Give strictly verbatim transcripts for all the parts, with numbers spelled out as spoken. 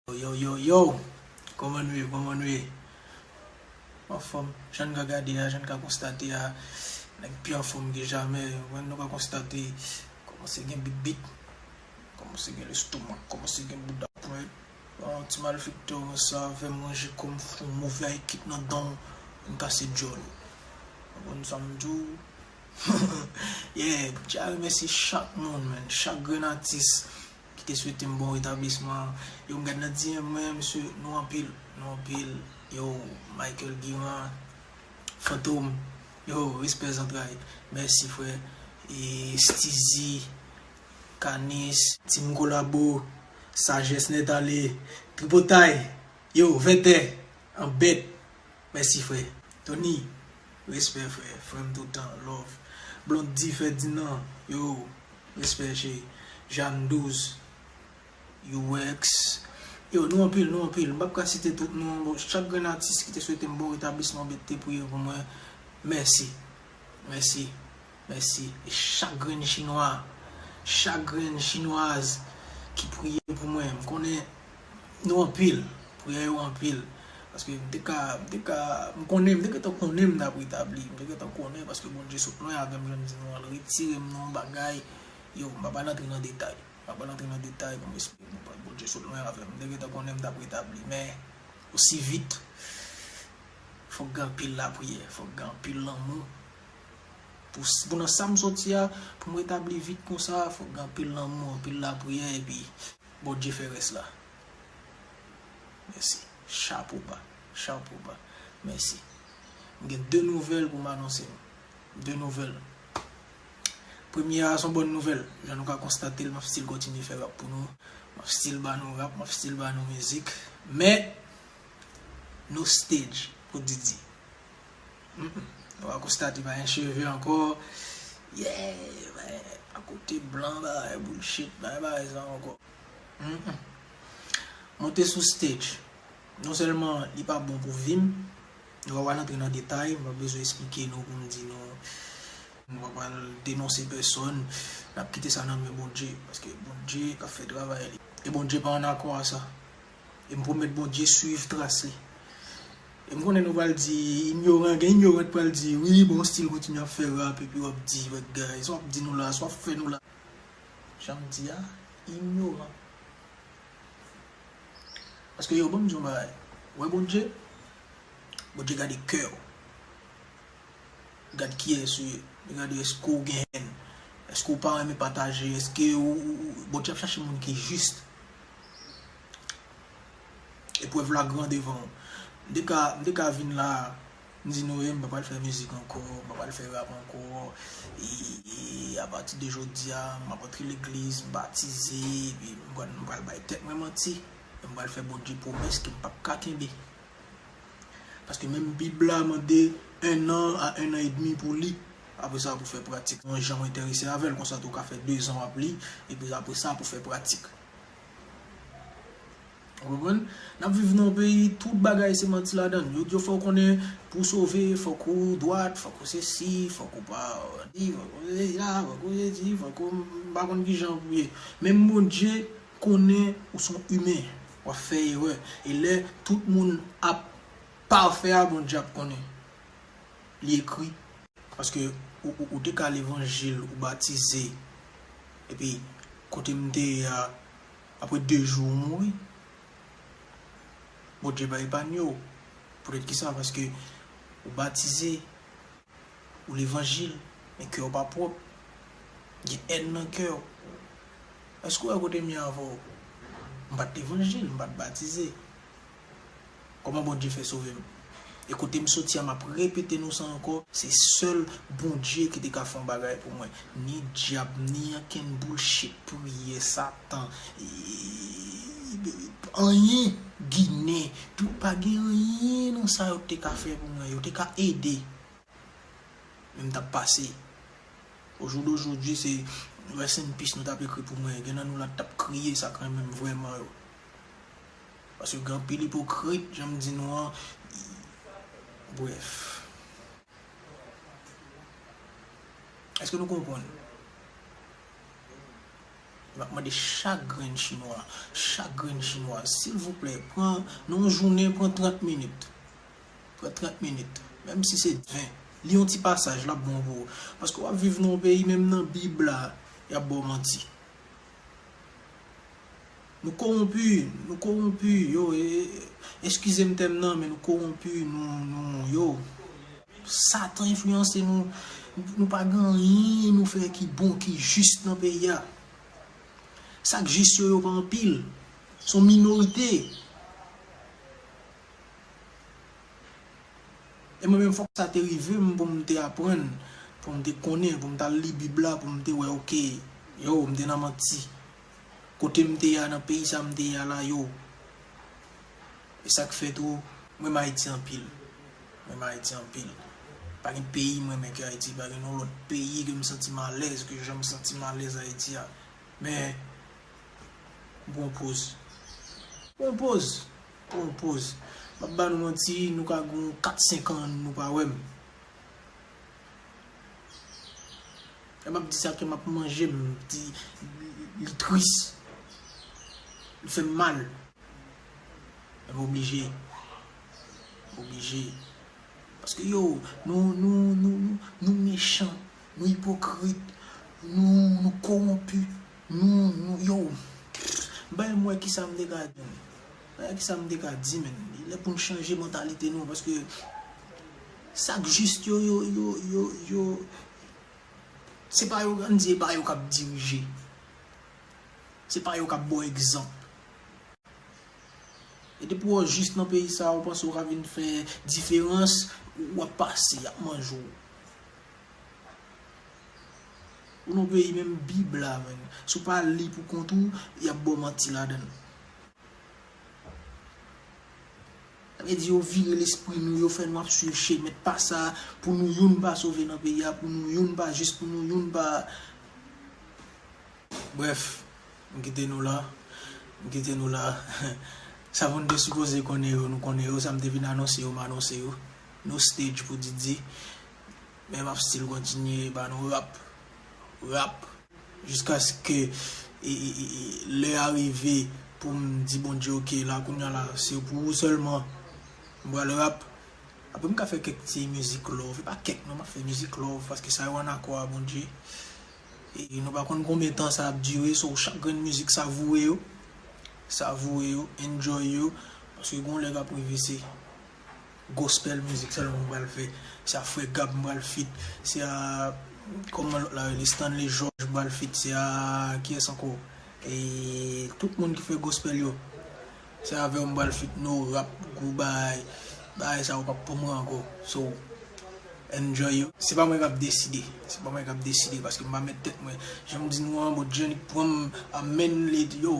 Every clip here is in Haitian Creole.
Yo, yo, yo, yo! Kòman nou ye? Kòman nou ye? Anfòm, jan n ka gade a, jan n ka konstate a, nèg pi anfòm ke jamè. Ou konprann, nou ka konstate, kòmanse gen bit bit, kòmanse gen lestomak, kòmanse gen bouda pwen. Yon ti malfektè konsa, fè manje kòm fon move ekip nan dan, vin kase djòl. Ou konprann sa m di w? Yeah, m te remèsye chak moun, man, chak grenn atis ki te swete m bon retablisman. Yo, m gad nan D M mwen, mesye, nou anpil, nou anpil. Yo, Michael Guiran, Fantom, yo, respè zantray. Mèsi, frè. E Steezy, Kanis, Team Kolabo, Sajès Nèt Ale, Tripotay, yo, Vètè, Anbèt. Mèsi, frè. Tony, respè, frè. Frè m toutan, love. Blondy Ferdinand, yo, respè, cheri. Jeanne Douze, U X. Yo, nou anpil, nou anpil. M p ap ka site tout non. Bon, chak grenn atis ki te swete m bon retablisman, ki te priye pou mwen, mèsi. Mèsi. Mèsi. E chak grenn chinwa, chak grenn chinwaz ki priye pou mwen, m konnen nou anpil, priyè yo anpil. Paske m te ka, m te ka, m konnen, m te gentan konnen m t ap retabli, m te gentan konnen, paske Bondye sot lwen avè m, jan m di nou an, l retire m nan yon bagay. Yo, m pa pral antre nan detay. M pa pral antre nan detay pou m esplike nou, Bondye sot lwen avè m. M te gentan konnen m t ap retabli, men osi vit, fòk gen anpil lapriyè, fòk gen anpil lanmou. Pou, pou nan sa m soti a, pou m retabli vit konsa, fòk gen anpil lanmou, anpil lapriyè, epi Bondye fè rès la. Mèsi. Chapo ba. Chapo ba. Mèsi. M gen de nouvèl pou m anonse nou. De nouvèl. Premye a, se yon bòn nouvèl. Jan nou ka konstate l, m ap still kontinye fè rap pou nou. M ap still ba nou rap, m ap still ba nou mizik. Men, no stage pou Didi. Mm, mm. Nou va konstate pa gen cheve ankò. Yeah, akote blan, bagay bullshit, bagay, bagay sa ankò. Mm, mm. Monte sou stage. Non sèlman li pa bon pou vi m, nou pa pral antre nan detay, m pa bezwen esplike nou pou m di nou, nou pa pral denonse pèsòn, n ap kite sa nan men Bondye, paske Bondye k ap fè travay li. E Bondye pa ann akò a sa. E m pwomèt Bondye swiv tras li. E m konnen nou pral di, inyoran, gen inyoran k pral di, wi, bon, still kontinye ap fè rap, epi w ap di, wè, guys, w ap di nou la, sa w ap fè nou la. Jan m di a, inyoran. Paske yo, ban m di yon bagay. Wè Bondye, Bondye gade kè w. Gad kiyès ou ye. Li gade èske w gen hèn. Èske w pa renmen pataje. Èske ou, ou, ou, Bondye ap chache moun ki jis. Eprèv la gran devan w. M te ka, m te ka vin la, m di nou, e, m pa pral fè mizik ankò, m pa pral fè rap ankò. E, e apati de jodi a, m ap antre legliz, m batize, epi m pral, m pral bay tèt mwen manti. E m pral fè Bondye pwomès ke m p ap ka kenbe. Paske menm Bib la mande un an a un an et demi pou li. Apre sa, pou fè pratik. Yon jan w enterese avè l, konsa tou w ka fè dezan w ap li, epi apre sa, pou fè pratik. Ou konprann? N ap viv nan yon peyi, tout bagay se manti ladan l. Yo, yo fè w konnen, pou w sove, fòk ou dwat, fòk ou sesi, fòk ou pa di, fòk ou sesi la, fòk ou sesi, fòk ou, m pa konn kijan pou ye. Menm Bondye konnen ou se yon imen, w ap fè erè. E lè tout moun ap pafè a, Bondye ap konnen. Li ekri. Paske ou, ou, ou te ka levanjil, ou batize. Epi, kote m te ye a, apre de jou, ou mouri. Bondye pa epanye w. Poutèt kisa? Paske ou batize, ou levanjil, men kè w pa pwòp. Gen hèn nan kè w. Èske w wè kote m ye avè w? M pa t levanjil, m pa t batize. Kòman Bondye fè sove m? E kote m soti a, m ap repete nou sa ankò, se sèl Bondye ki te ka fè yon bagay pou mwen. Ni dyab, ni ankenn bullshit, priyè, Satan, e, anyen, Ginen, tout, pa gen anyen nan sa yo te ka fè pou mwen. Yo te ka ede. Men m t ap pase. Au jour d'aujourd'hui, se rest in peace nou t ap ekri pou mwen. Gen nan nou la t ap kriye sa k renmen m vrèman yo. Paske gen anpil ipokrit, jan m di nou an. Brèf. Èske nou konprann? M ap mande chak grenn chinwa, chak grenn chinwaz, silvouplè, pran, nan yon jounen, pran trant minit. Pran trant minit. Menm si se ven. Li yon ti pasaj, l ap bon pou ou. Paske w ap viv nan yon peyi, menm nan Bib la, y ap ba w manti. Nou kowonpi, nou kowonpi, yo, e, e, eskize m tèm nan, men nou kowonpi, nou, nou, yo. Satan enfliyanse nou, nou pa gen anyen nou fè ki bon, ki jis nan peyi a. Sa k jis yo, yo pa anpil. Se yon minorite. E mwen menm, fòk sa te rive m pou m te aprann, pou m te konnen, pou m t al li Bib la, pou m te wè, oke, yo, m te nan manti. Kote m te ye a, nan peyi sa m te ye a la, yo. E sa k fè tou, m renmen Ayiti anpil. M renmen Ayiti anpil. Pa gen peyi m renmen ke Ayiti, pa gen yon lòt peyi ke m santi m alèz, ke jan m santi m alèz Ayiti a. Men, m pran poz. Pran poz. Pran poz. M ap ba nou manti, nou ka gen kat senk an, nou pa wè m. Lè m ap di sa, ke m ap manje, m di, li tris. Li fè m mal. Men m oblije. M oblije. Paske yo, nou, nou, nou, nou, nou mechan, nou ipokrit, nou, nou kowonpi, nou, nou, yo. M pa menm wè kisa m te ka di. M pa wè kisa m te ka di, men. Li lè pou n chanje mantalite nou, paske sa k jis yo, yo, yo, yo, yo, se pa yo, ann di, e pa yo k ap dirije. Se pa yo k ap ba w egzanp. E depi w jis nan peyi sa a, ou panse w ka vin fè diferans, w ap pase, y ap manje w. Ou nan peyi menm Bib la, menm. Si w pa li pou kont ou, y ap ba w manti ladan l. Sa vle di yo vire lespri nou, yo fè nou ap swiv chemen pa sa, pou nou youn pa sove nan peyi a, pou nou youn pa jis, pou nou youn pa. Brèf, m kite nou la. M kite nou la. Sa moun te sipoze konnen yo, nou konnen yo. Sa m te vin anonse yo, m anonse yo. No stage pou Didi. Men m ap still kontinye ba nou rap. Rap. Jiskaske, e, e, e, e, lè a rive pou m di Bondye, oke, la, kounye a la, se pou ou sèlman. M pral rap. Apre, m ka fè kèk ti mizik love. E pa kèk, non, m ap fè mizik love, paske sa yo an akò a Bondye. E nou pa konn konbyen tan sa ap dire, so chak grenn mizik, savourer yo. Savourer yo, enjoy yo. Paske gon lè k ap rive, se gospel mizik sèlman m pral fè. Se a Frè Gab m pral feat. Se a, kòman lòt la rele, Stanley George m pral feat. Se a, kiyès ankò? E tout moun ki fè gospel yo. Se avè w m pral feat, no rap, gwo bagay. Bagay sa yo p ap pou mwen ankò. So, enjoy yo. Se pa mwen k ap deside. Se pa mwen k ap deside paske m pa mèt tèt mwen. Jan m di nou an, Bondye annik pran m, amèn, li di yo.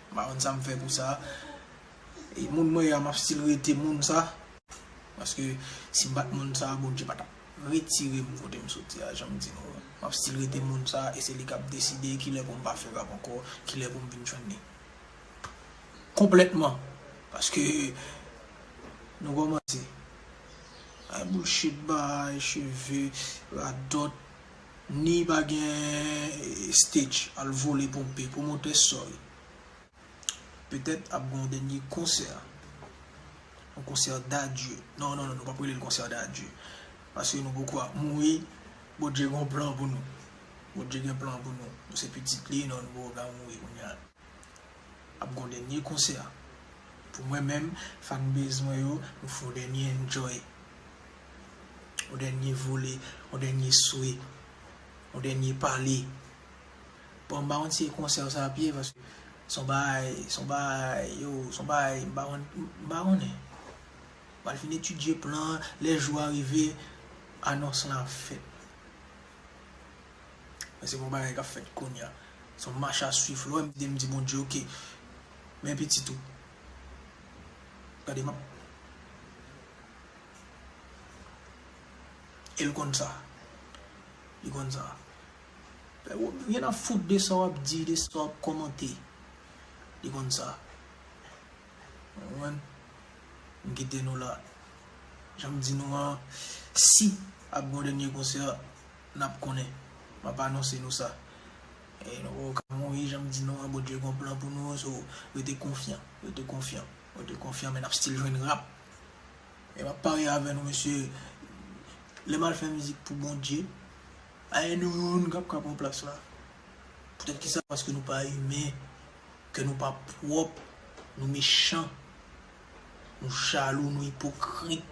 M pa konn sa m fè pou sa. E moun mwen ye a, m ap still rete moun sa. Paske si m pa t moun sa, Bondye pa t ap retire m kote m soti a, jan m di nou an. M ap still rete moun sa, e se li k ap deside kilè pou m pa fè rap ankò, kilè pou m vin jwenn li. Konplètman. Paske nou kòmanse. Ay bullshit, bay cheve, radòt, ni pa gen, eh, stage, al vole ponpe, pwomotè, sorry. Petèt ap gen yon dènye konsè. Yon konsè d'adieu. Non, non, non, nou p ap rele l konsè d'adieu. Paske nou poko ap mouri. Bondye gen yon plan pou nou. Bondye gen plan pou nou. Nou se pitit li, non, nou poko ka mouri kounye a. Ap gen yon dènye konsè. Pou mwen menm, fanbase mwen yo, nou fè yon dènye enjoy. Yon dènye vole, yon dènye swe, yon dènye pale. Bon, m pa konn si e konsè sa ap ye, paske se yon bagay, se yon bagay, yo, se yon bagay, m pa konn, m pa konnen. M pral fin etidye plan an, lè jou a rive, anons lan ap fèt. Men se pa yon bagay k ap fèt kounye a. Se yon mach a swiv. Lè w wè m di, m di Bondye, oke. Men pitit ou. Gade, m ap E l konn sa. Li konn sa. Fè w, rien à foutre de sa w ap di, de sa w ap kòmante. Li konn sa. Ou konprann? M kite nou la. Jan m di nou an, si ap gen yon dènye konsè, n ap konnen. M ap anonse nou sa. E nou poko ka mouri, jan m di nou an, Bondye gon plan pou nou, so rete konfyan, rete konfyan, rete konfyan, men n ap still jwenn rap. E m ap parye avè nou, mesye, lè m al fè mizik pou Bondye, pa gen nou youn k ap ka pran plas la. Poutèt kisa? Paske nou pa imen, kè nou pa pwòp, nou mechan, nou jalou, nou ipokrit.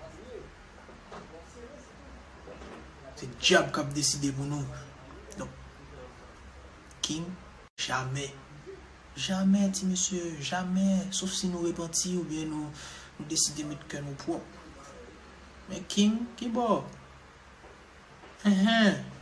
Se dyab k ap deside pou nou. Donk, King, jamè. Jamè, ti mesye, jamè. Sof si nou repanti oubyen nou, nou deside met kè nou pwòp. Men King, kibò? Enhen.